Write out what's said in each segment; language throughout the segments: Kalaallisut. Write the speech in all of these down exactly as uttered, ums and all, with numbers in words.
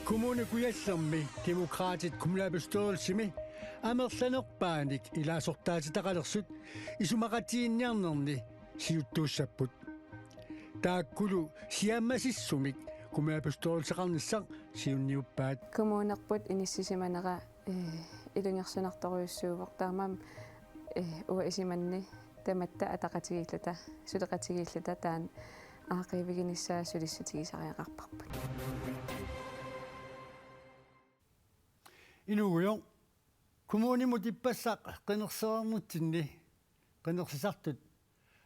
Kommune Kujallermi Demokraatit kommunalbestyrelsimi amerlanerpaanik ilaasortaatitaqalersut isumaqatiginninniarnerni siuttuussapput. Taakkulu siammasissumik kommunalbestyrelseqarnissaq siunniuppaat. Kommunerput inissisimanera, eh, ilungersunartorujussuuvoq, taamaammat, eh, uanga isumanni tamatta ataqatigiilluta, suleqatigiilluta taanna aaqqiiviginissaa sulissutigisariaqarparput. Inuugujoq, kommunimut ippassaq qinersereernitsinni qinersisartut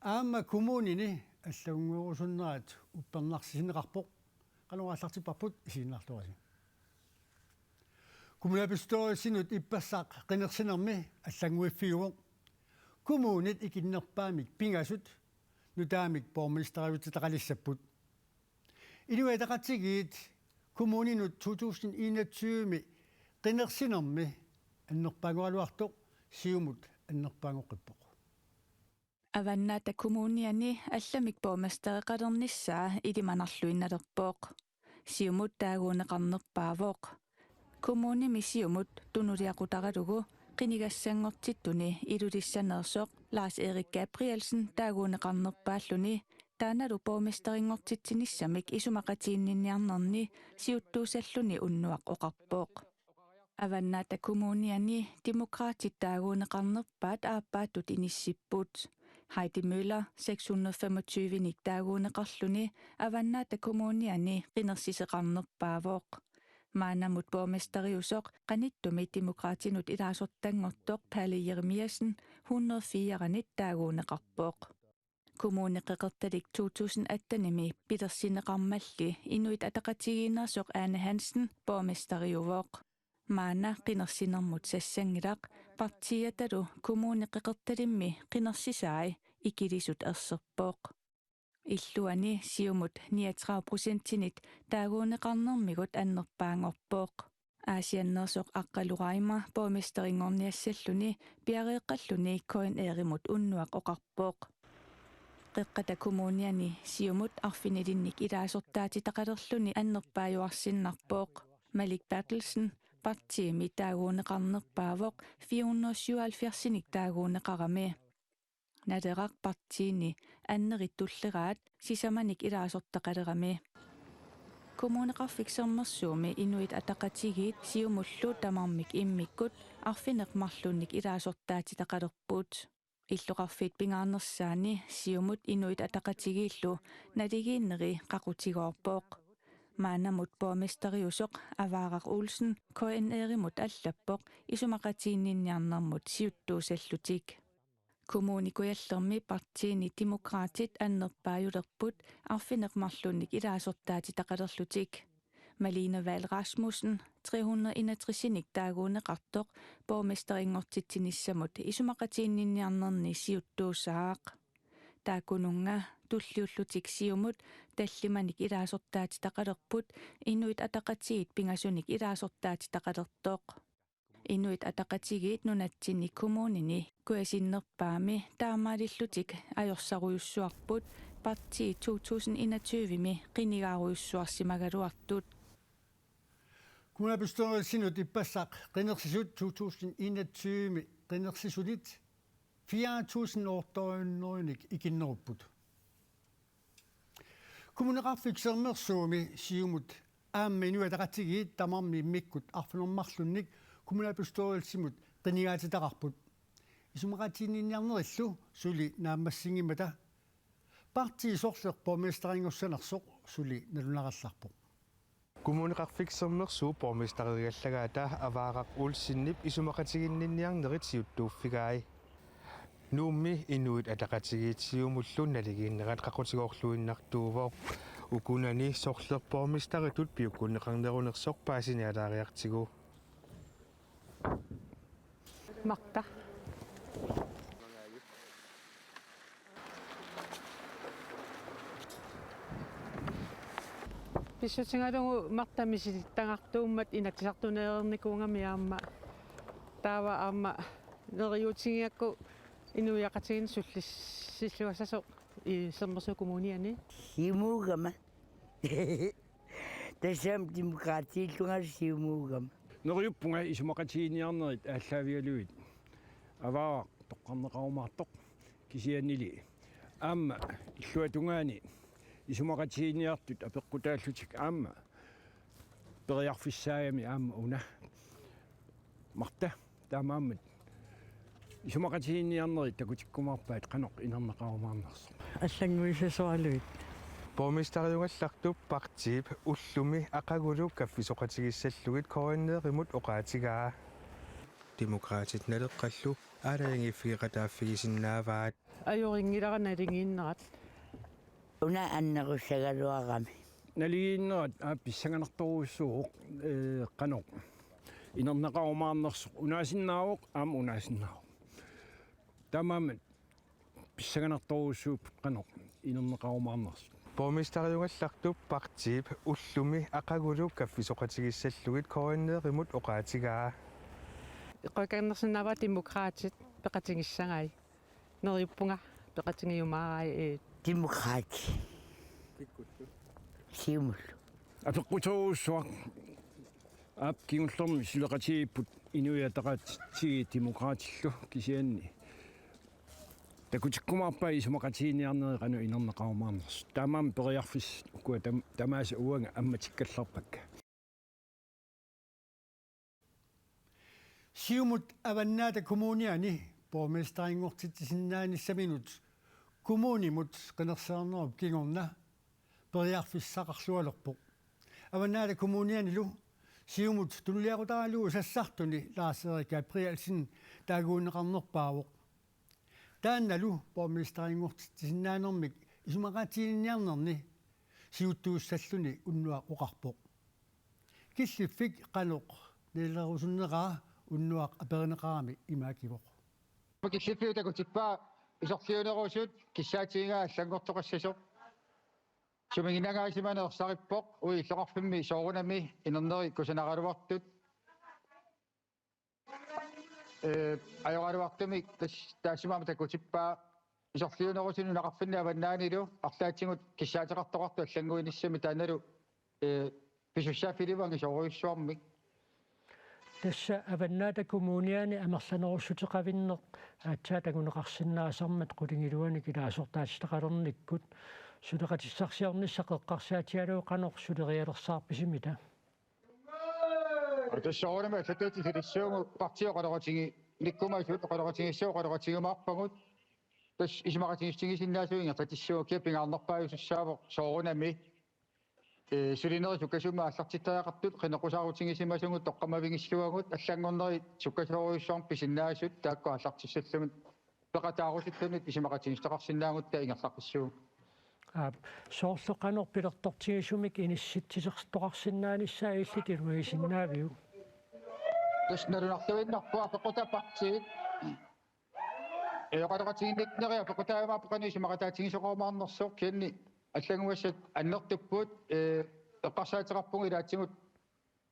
aamma kommunini allanngoriusunnerat uppernarsisinneqarpoq. Qanoq aallartipparput, isiginnaarluarisi. Kommunalbestyrelsinut ippassaq qinersinermi allannguiffiuvoq. Kommunit ikinnerpaamik pingasut nutaamik borgmesteriutitaqalissapput. Inuit Ataqatigiit kommuninut to tusind enogtyve-mi qinersinermi annerpaanngoraluartoq Siumut annerpaanngoqqippoq. Avannaata Kommuniani allamik borgmestereqalernissaa ilimanarluinnalerpoq. Siumut taaguunneqarnerpaavoq. Kommunimi Siumut tunuliaqutaralugu qinigassanngortittuni Ilulissaneersoq Lars-Erik Gabrielsen taaguunneqarnerpaalluni, taannalu borgmesterinngortitsinissamik isumaqatiginninniarnerni siuttuussalluni unnuaq oqarpoq. Avannaata Kommuniani Demokraatit taaguunneqarnerpaat aappaattut inissipput. Heidi Møller, seks hundrede femogtyve-nik taaguunneqarluni, Avannaata Kommuniani qinersiseqarnerpaavoq. Maannamut borgmesteriusoq qanittumi Demokraatinut ilaasortanngortoq Palle Jeremiassen hundrede fire-nit taaguunneqarpoq. Kommuneqeqertalik to tusind atten-imi pilersinneqarmalli Inuit Ataqatigiinneersoq Ane Hansen borgmesteriuvoq. Maanna qinersinermut sassanngilaq, partiiatalu Kommuneqeqertalimmi qinersisai ikilisut erserpoq. Illuani Siumut niogtredive procentinit taaguunneqarnermigut annerpaanngorpoq. Aasianneersoq Aqqalu Raima borgmesterinngorniassalluni piareeqqalluni K N R-imut unnuaq oqarpoq. Qeqqata Kommuniani Siumut arfinilinnik ilaasortaatitaqalerluni annerpaajuarsinnarpoq. Malik Berthelsen partiimi taaguunneqarnerpaavoq fire hundrede syvoghalvfjerds-inik taaguunneqarami. Naleraq partiini annerit tulleraat sisamanik ilaasortaqalerami. Kommuneqarfik Sermersuumi Inuit Ataqatigiit Siumullu tamarmik immikkut arfineq-marlunnik ilaasortaatitaqalerput. Illoqarfiit pingaarnersaanni Siumut Inuit Ataqatigiillu naligiinneri qaqutigoorpoq. Maannamut borgmesteriusoq Avaaraq Olsen K N R-imut allappoq isumaqatiginninniarnermut siuttuussallutik. Kommune Kujallermi partiini Demokraatit annerpaajulerput arfineq-marlunnik ilaasortaatitaqalerlutik. Malene Vahl Rasmussen, tre hundrede enogtres-inik taaguunneqartoq borgmesterinngortitsinissamut isumaqatiginninniarnerni siuttuussaaq. Taakkununnga tulliullutik Siumut tallimanik ilaasortaatitaqalerput Inuit Ataqatigiit pingasunik ilaasortaatitaqalertoq. Inuit Ataqatigiit nunatsinni kommunini kujasinnerpaami taamaalillutik ajorsarujussuarput partiit to tusind enogtyve-mi qinigaarujussuarsimagaluartut. Kommunalbestyrelsinut ippassaq qinersisut to tusind enogtyve-mi qinersisunit fire tusind otte hundrede-nik ikinnerupput. Kommuneqarfik Sermersuumi Siumut aamma Inuit Ataqatigiit tamarmik immikkut arfineq-marlunnik kommunalbestyrelsimut qinigaatitaqarput. Isumaqatiginninniarnerillu suli naammassinngimmat partiit sorleq borgmesterinngussanersoq suli nalunarallarpoq. Kommuneqarfik Sermersuup borgmestereriallagaata Avaaraq Olsenip isumaqatiginninniarnerit siuttuuffigai. Nuummi Inuit Ataqatigiit Siumullu naligiinnerat qaqutigoorluinnartuuvoq. Ukunani sorleq borgmesteritut piukkunneqarnerunersoq paasinialaariartigu. Marta. Pissutigalugu Marta misilittagartuummat Inatsisartuniinnikuugami aamma. Taava aamma neriuutigigakku inuiaqatigiinni sullississuassasoq i Sermersuup Kommuniani. Himuugama. Tassami Demokraatiillunga Siumuugama. Neriuppunga isumaqatigiinniarnerit aallaavigalugit avaaraq toqqarneqarumaartoq, kisiannili aamma illuatungaani isumaqatigiinniartut apeqqutaallutik aamma periarfissaagami aamma una. Marta, taamaammat isumaqatigiinniarnerit takutikkumaarpaat qanoq inerneqarumaarnersoq. Allannguisasoraluit. Borgmesteriugallartup partiip ullumi aqagulu kaffisoqatigissallugit K N R-imut oqaatigaa. Demokraatit Naleqqallu aalajangiiffigeqataaffigisinnaavaat. Ajorinngilaq naligiinnerat. Una annerussagaluarami. Naligiinnerat aap pissanganartorujussuuvoq, ee, qanoq inerneqarumaarnersoq unaasinnaavoq aamma unaasinnaavoq. Taamaammat pissanganartorujussuupput qanoq inerneqarumaarnersoq. Borgmesteriugallartup partiip ullumi aqagulu kaffisoqatigissallugit K N R-imut oqaatigaa. Eqqorikannersinnaavara Demokraatit peqatigissagai. Neriuppunga peqatigiumaarai, ee. Demokraatit. Siumullu. Apeqquterujussuaq. Aap kingullermi suleqatigiipput Inuit Ataqatigiit Demokraatillu, kisianni takutikkumaarpaat isumaqatigiinniarnerit qanoq inerneqarumaarnersut. Taamaammat periarfissat ukua tam-, tamaasa uanga ammatikkallarpakka. Siumut Avannaata Kommuniani borgmesterinngortitsisinnaanissaminut kommunimut qinersinernerup kingorna periarfissaqarlualerpoq. Avannaata Kommunianilu Siumut tunuliaqutaralugu sassartuni Lars-Erik Gabrielsen taaguunneqarnerpaavoq. Taannalu borgmesterinngortitsisinnaanermik isumaqatigiinniarnerni siuttuussalluni unnuaq oqarpoq. Killiffik qanoq nalerusunneraa unnuaq aperineqarami imaakivoq. Killiffiup takutippaa isorliunerusut kissaatigigaa allanngortoqassasoq. Sumiginnangaasimaneq ersarippoq, uagut illoqarfimmi soorunami inerneri kusanaraluartut. Ee, ajoraluartumik tas-, taassuma aamma takutippaa isorliunerusut nunaqarfinni avannaanilu arlaatigut kissaateqartoqartut allannguinissamik taannalu, ee, pisussaaffilivaat angisoorujussuarmik. Tassa Avannaata Kommuniani amerlanerussuteqavinneq aatsaat anguneqarsinnaasarmat qulingiluanik ilaasortaatitaqalernikkut suleqatissarsiornissaq eqqarsaatigalugu qanoq sulerialersaarpisimita? Aa, tassa soorunami allatut ilissuugut partiit oqaloqatiginikkumasut, oqaloqatigiissut oqaloqatigiumaarpagut. Tassa isumaqatigiissutigisinnaasugut ingerlatissuugut, kia pingaarnerpaajusussaavoq soorunami. Ee, sulinerit sukkasuumik aallartittariaqartut qineqqusaarutigisimasugut toqqammavigissuagut, allanngornerit sukkasoorujussuarmik pisinnaasut taakku aallartissallugit peqataarusullugit isumaqatigiissuteqarsinnaagutta ingerlaqqissuugut. Aap, soorlu qanoq pilertortigisumik inissitsisoqarsinnaanissaa illit iluarisinnaaviuk? Tassa nalunarluinnarpoq apeqqutaat partiit. Ee, oqaloqatiginninnerit apeqqutaajumaarput qanoq isumaqataatigisoqarumaarnersoq, kisianni allanngugassat annertupput, ee, eqqarsaateqarpugut ilaatigut,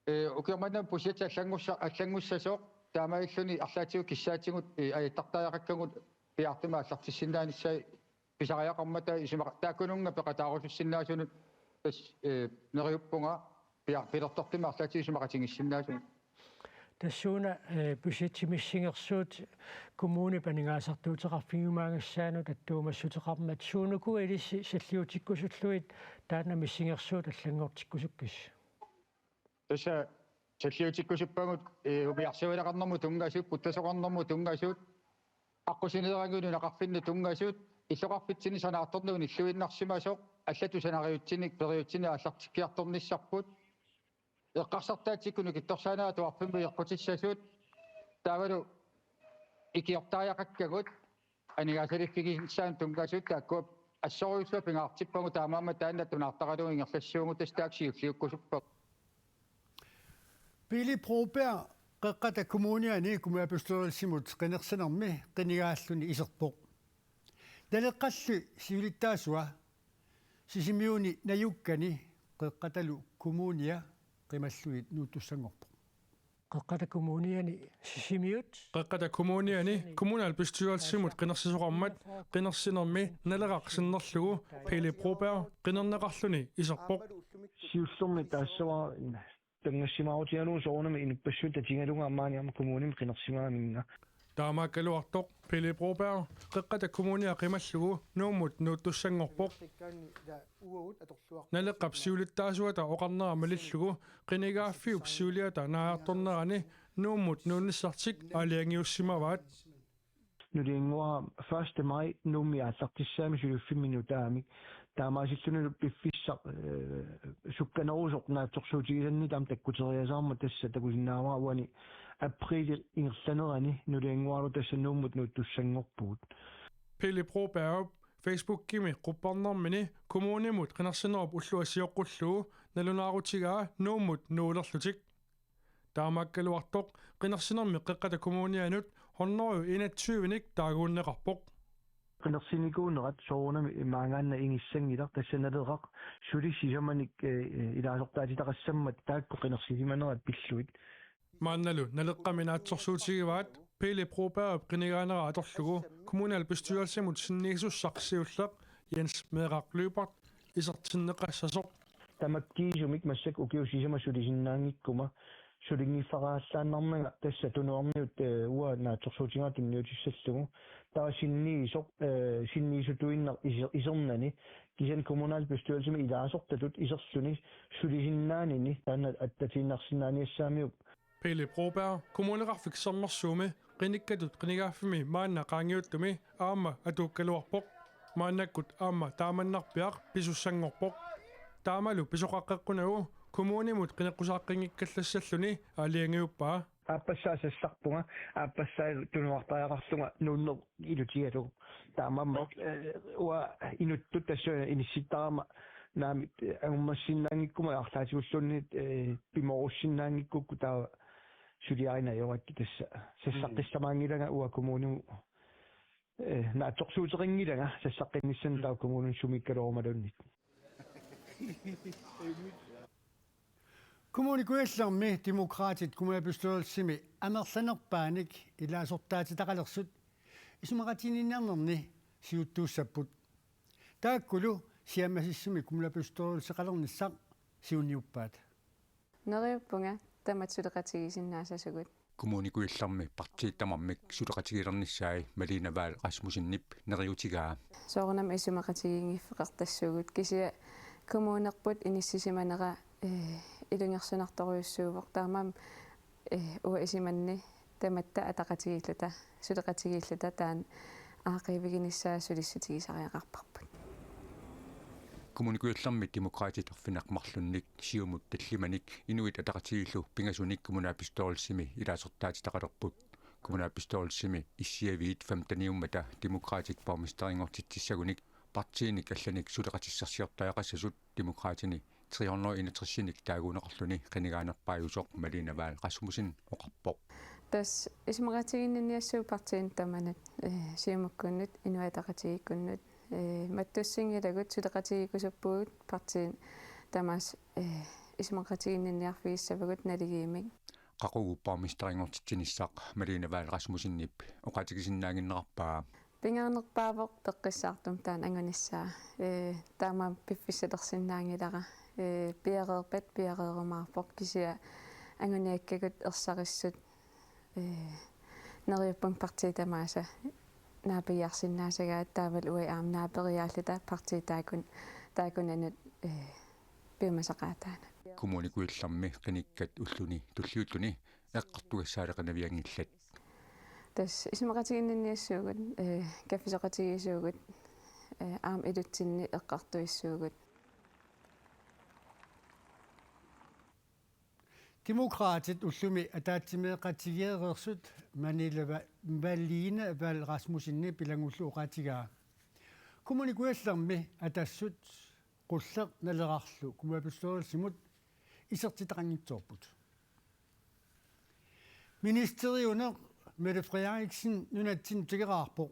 ee, ukioq manna budget allanngussa-, allanngussasoq, taamaalilluni arlaatigut kissaatigut, ee, ajattartariaqakkagut piaartumik aallartissinnaanissaat pisariaqarmata isumaqa-, taakkununnga peqataarusussinnaasunut tassa, ee, neriuppunga pia-, pilertortumik arlaatigut isumaqatigiissinnaasugut. Tassuuna, ee, budgetip missingersuut kommunip aningaasartuuteqarfigiumaagassaanut attuumassuteqarmat suunuku ilissi salliutikkusullugit taanna missingersuut allanngortikkusukkiss? Tassa salliutikkusuppagut, ee, umiarsuileqarnermut tunngasut, puttasoqarnermut tunngasut, aqqusineeranngilaq nunaqarfinni tunngasut, illoqarfitsinni sanaartorneq unilluinnarsimasoq, allatut sanariutsinnik periutsinnik aallartikkiartornissarput, eqqarsartaatsikkut nukittorsaaneq atuarfimmut eqqutissasut, taavalu ikiortariaqakkagut, aningaasaliiffiginissaannut tunngasut, taakkua assorujussuaq pingaartippagut, taamaammat taanna tunaartaralugu ingerlassuugut, tassa taakku siulliukkusuppagut. Pele Broberg Qeqqata Kommuniani kommunalbestyrelsimut qinersinermi qinigaalluni iserpoq. Naleqqalli siulittaasua Sisimiuni najukkani Qeqqatalu Kommunia qimallugit nuuttussanngorpoq. Qeqqata Kommuniani Sisimiut. Qeqqata Kommuniani kommunalbestyrelsimut qinersisoqarmat qinersinermi Naleraq sinnerlugu Pele Broberg qinerneqarluni iserpoq. Siullermik taassavara tanngassimaarutigalugu soorunami inuppassuit tatigalugit maani aamma kommunimi qinersimaaminga. Taamaakkaluartoq Pele Broberg Qeqqata Kommunia qimallugu Nuummut nuuttussanngorpoq. Naleqqap siulittaasuata oqarnera malillugu qinigaaffiup siuliata naajartornerani Nuummut nuunnissartik aalajangiussimavaat. Nuliannguara første maj Nuummi aallartissaammi suliffimmi nutaamik. Taamaasillunilu piffissaq, eh, sukkanerusoq naatsorsuutigisanni taama takkuteriasaarmat tassa takusinnaavara uani aprilip ingerlanerani nuliannguaralu tassa Nuummut nuuttussanngorpugut. Pele Broberg Facebookimi quppernermini kommunimut qinersinerup ullua sioqqullugu nalunaarutigaa Nuummut nuulerlutik. Taamaakkaluartoq qinersinermi Qeqqata Kommunianut hundrede enogtyvenik taaguunneqarpoq. Qinersinikuunerat soorunami maanngaannaq inissanngilaq, tassa Naleraq suli sisamanik, eh, ilaasortaatitaqassammat taakku qinersisimanerat pillugit. Maannalu Naleqqami naatsorsuutigivaat Pele Brobergip qinigaanera atorlugu kommunalbestyrelsimut sinniisussaq siulleq Jens Meeraq Lyberth isertinneqassasoq. Tamakkiisumik massakkut ukiut sisamat sulisinnaanngikkuma sulinngiffeqarallarnanga tassa tunuarniut, eh, uanga naatsorsuutigaara tunniutissallugu. Taava sinniisoq, eh, sinniisutuinnaq iser-, isernani kisianni kommunalbestyrelsimi ilaasortatut iserluni sulisinnaanini taanna attatiinnarsinnaaniassagamikku. Pele Broberg Kommuneqarfik Sermersuumi qinikkatut qinigaaffimmi maanna qaangiuttumi aamma atuukkaluarpoq. Maannakkut aamma taamannarpiaq pisussanngorpoq. Taamalu pisoqaqqeqqunagu kommunimut qineqqusaaqqinngikkalassalluni aalajangiuppaa. Aappassaa sassarpunga, aappassaa tunuartariaqarlunga nuunneq ilutigalugu. Taamaammat, eh, uanga inuttut tassa inissittarama naamik, eh, angummassinnaanngikkuma arlaatigulluunniit, eh, pimoorussinnaanngikkukku taava suliarinajorakkit tassa. Sassaqqissamaanngilanga uanga kommunimut, eh, naatsorsuuteqanngilanga sassaqqinnissamut taava kommunimut sumiikkaluarumaluunniit. Kommune Kujallermi Demokraatit kommunalbestyrelsimi amerlanerpaanik ilaasortaatitaqalersut isumaqatiginninniarnerni siuttuussapput. Taakkulu siammasissumik kommunalbestyrelseqalernissaq siunniuppaat. Neriuppunga tamatta suleqatigiissinnaassasugut. Kommune Kujallermi partiit tamarmik suleqatigilernissaat Malene Vahl Rasmussenip neriuutigaa. Soorunami isumaqatigiinngiffeqartassuugut kisianni kommunerput inissisimanera, eh, ilungersunartorujussuuvoq. Taamaammat, eh, uanga isumanni tamatta ataqatigiilluta, suleqatigiilluta taanna aaqqiiviginissaa sulissutigisariaqarparput. Kommune Kujallermi Demokraatit arfineq-marlunnik, Siumut tallimanik, Inuit Ataqatigiillu pingasunik kommunalbestyrelsimi ilaasortaatitaqalerput. Kommunalbestyrelsimi issiaviit femteniummata Demokraatit borgmesterinngortitsissagunik partiinik allanik suleqatissarsiortariaqassasut Demokraatini tre hundrede enogtresinik taaguunneqarluni qinigaanerpaajusoq Malene Vahl Rasmussen oqarpoq. Tassa isumaqatiginninniassuugut partiinit tamanut, eh, Siumukkunnut, Inuit Ataqatigiikkunnut, eh, mattussinngilagut suleqatigiikkusuppugut partiinit tamaasa, eh, isumaqatiginninniarfigissavagut naligiimmik. Qaqugu borgmesterinngortitsinissaq Malene Vahl Rasmussenip oqaatigisinnaannginnerarpaa. Pingaarnerpaavoq peqqissaartumik taanna angunissaa. Ee, taamaammat piffissalersinnaanngilara. Ee, piareerpat piareerumaarpoq kisianni anguniakkagut ersarissut, ee, neriuppunga partiit tamaasa naapigiarsinnaasagaat taavalu uagut aamma naaperiaalluta partiit taakkun-, taakkunannut, ee, piumasaqaataanut. Kommune Kujallermi qinikkat ulluni tulliuttuni eqqartugassaaleqinavianngillat. Tassa isumaqatiginninniassuugut, eh, kaffisoqatigiissuugut, eh, aamma ilutsinni eqqartuissuugut. Demokraatit ullumi ataatsimeeqatigeereersut Malene Va-, Malene Vahl Rasmussenip ilanngullugu oqaatigaa. Kommune Kujallermi Atassut, Qulleq Nalerarlu kommunalbestyrelsimut isertitaqanngitsoorput. Ministeriuneq Mette Frederiksen nunatsinnut tikeraarpoq.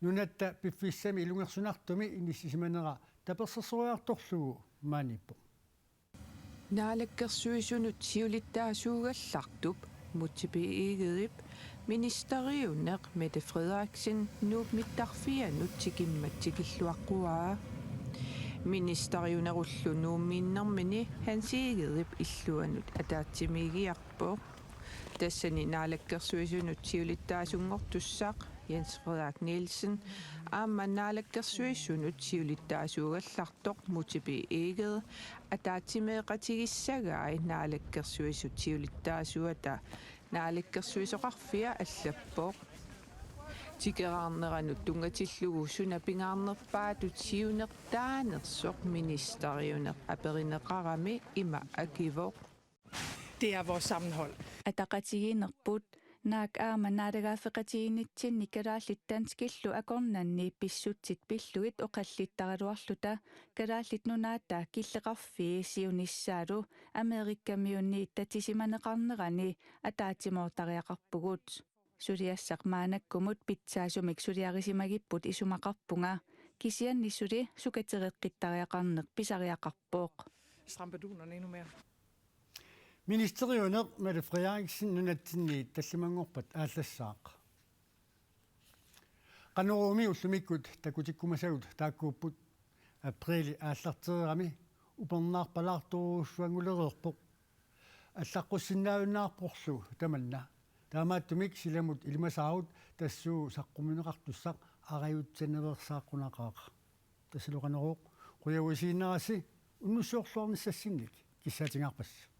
Nunatta piffissami ilungersunartumi inissisimanera tapersersorlugu maaniippoq. Naalakkersuisunut siulittaasuugallartup Múte B. Egedep ministeriuneq Mette Frederiksen Nuup mittarfianut tikimmat tikilluaqquaa. Ministeriunerullu Nuummiinnermini Hans Egedep illuanut ataatsimiigiarpoq. Tassani naalakkersuisunut siulittaasunngortussaq Jens Frederik Nielsen aamma naalakkersuisunut siulittaasuugallartoq Múte B. Egede ataatsimeeqatigissagai naalakkersuisut siulittaasuata naalakkersuisoqarfia allappoq. Tikeraarneranut tunngatillugu suna pingaarnerpaatut siunertaanersoq ministeriuneq aperineqarami ima akivoq. Det er vores sammenhold. Ataqatigiinnerput naak aamma naalagaaffeqatigiinnitsinni kalaallit danskillu akornanni pissutsit pillugit oqallittaraluarluta Kalaallit Nunaata killeqarfii siunissaalu Amerikamiunniit tatisimaneqarnerani ataatsimoortariaqarpugut. Suliassaq maannakkumut pitsaasumik suliarisimagipput isumaqarpunga, kisianni suli sukatereqqittariaqarneq pisariaqarpoq. Stramme bardunerne endnu mere. Ministeriuneq Mette Frederiksen nunatsinni tallimanngorpat aallassaaq. Qanoruumi ullumikkut takutikkumasagut taakkuupput. Apriili aallartereerami upernaarpalaartorujussuanngulereerpoq. Allaqqussinnaajunnaarporlu tamanna. Taamaattumik silamut ilimasaarut tassuuna saqqummiunneqartussaq arajutsinaveersaaqqunaqaaq. Tassalu Qanorooq qujavusiinnarassi unnussiorluarnissassinnik kissaatigaarpassi.